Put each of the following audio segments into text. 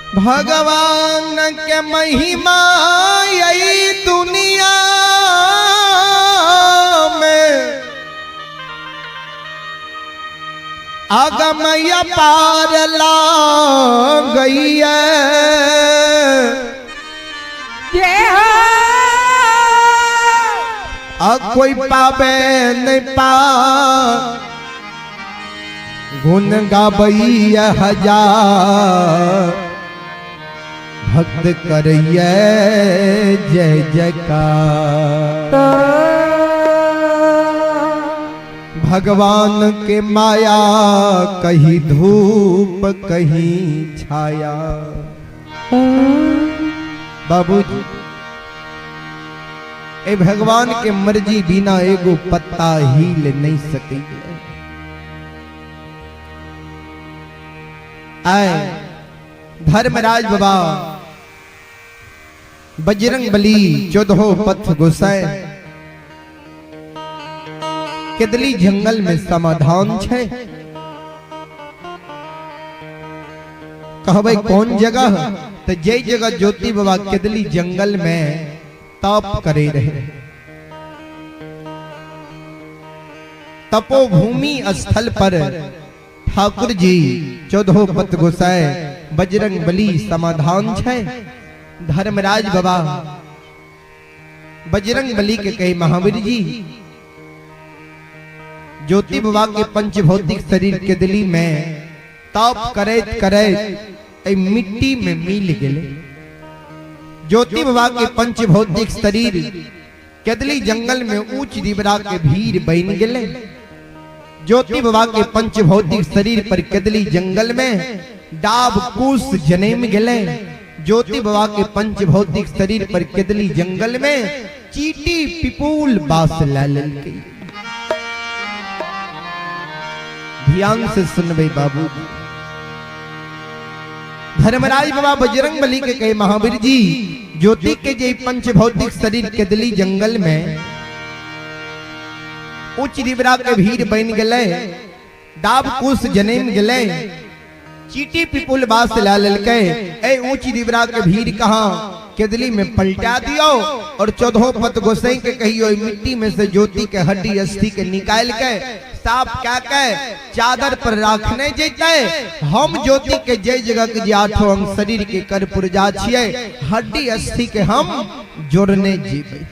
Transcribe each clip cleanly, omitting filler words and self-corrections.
भगवान के महिमा यही दुनिया में अगम पार ला गई है। जय हो। आ कोई पावे नहीं पा गुण गाबैया हजार भक्त करैया जय जयकार। भगवान के माया कहीं धूप कहीं छाया। बाबूजी ए भगवान के मर्जी बिना एगो पत्ता हिल नहीं सके। आए धर्मराज बाबा बजरंग बली चौदहो पथ गोसाए केदली जंगल में समाधान छे। कहबै कौन जगह तो जय जगह ज्योति बाबा केदली जंगल में तप करे रहे। तपोभूमि स्थल पर ठाकुर जी चौदहो पत गोसाए बजरंग बली समाधान छे। धर्मराज बाबा बजरंग बली के कहे महावीर जी ज्योति बाबा के पंच भौतिक शरीर के दिली में तप करैत करैत मिट्टी में मिल गए। ज्योति बाबा के पंच भौतिक शरीर केदली जंगल में ऊंच दिबरा के भीड़ बन गए। ज्योति बाबा के पंच भौतिक शरीर पर केदली जंगल में डाब कुश जनेम गए। ज्योति बाबा के पंच भौतिक शरीर पर केदली जंगल में चीटी पिपूल बास ला लेलकै। ध्यान से सुनबे बाबू। धर्मराज बाबा बजरंग बली के कहे महावीर जी ज्योति के जे पंच भौतिक शरीर केदली जंगल में उच्च दिबरा के भीड़ बन गए, डाब कुश जनेम गए, चीटी पिपुल बास ला लेलकै। ए ऊंची दिबरा के भीड़ कहा केदली में पलटा दियो और चौदहो पत गोसाई के कहियो मिट्टी में से ज्योति के हड्डी अस्थि के निकाल के साफ क्या के चादर पर राखने जैते। हम ज्योति के जय जगह के जे आठों अंग शरीर के कर पुर्जा छिए हड्डी अस्थि के हम जोड़ने जीवे।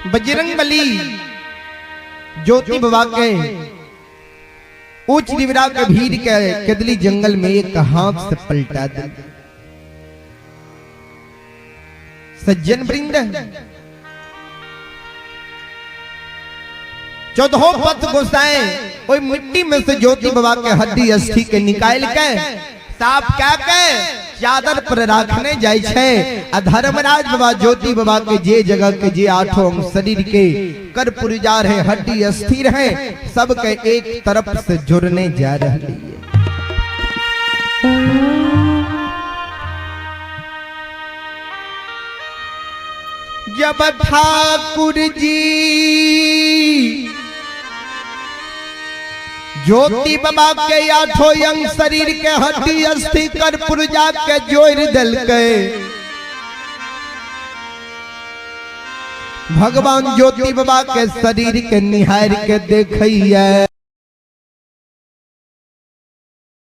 बजरंग बली ज्योति बाबा के ऊंच दिवरा के भीड़ के केदली जंगल में एक हाथ से पलटा दे। सज्जन वृंद चौदहो पथ गोसाए ओई मिट्टी में से ज्योति बाबा के हड्डी अस्थि के निकाल के साफ क्या के चादर पर राखने जाय छे। आ धर्मराज बाबा ज्योति बाबा के जे जगह के जे आठों अंग शरीर के कर पुरजार है हड्डी अस्थिर है सबके एक तरफ से जुड़ने जा रही है। जब ठाकुर जी ज्योति बाबा के आठों अंग शरीर के हड्डी अस्थि कर पुर्जा के जोड़ दिलकै। भगवान ज्योति बाबा के शरीर के निहार के देखैया।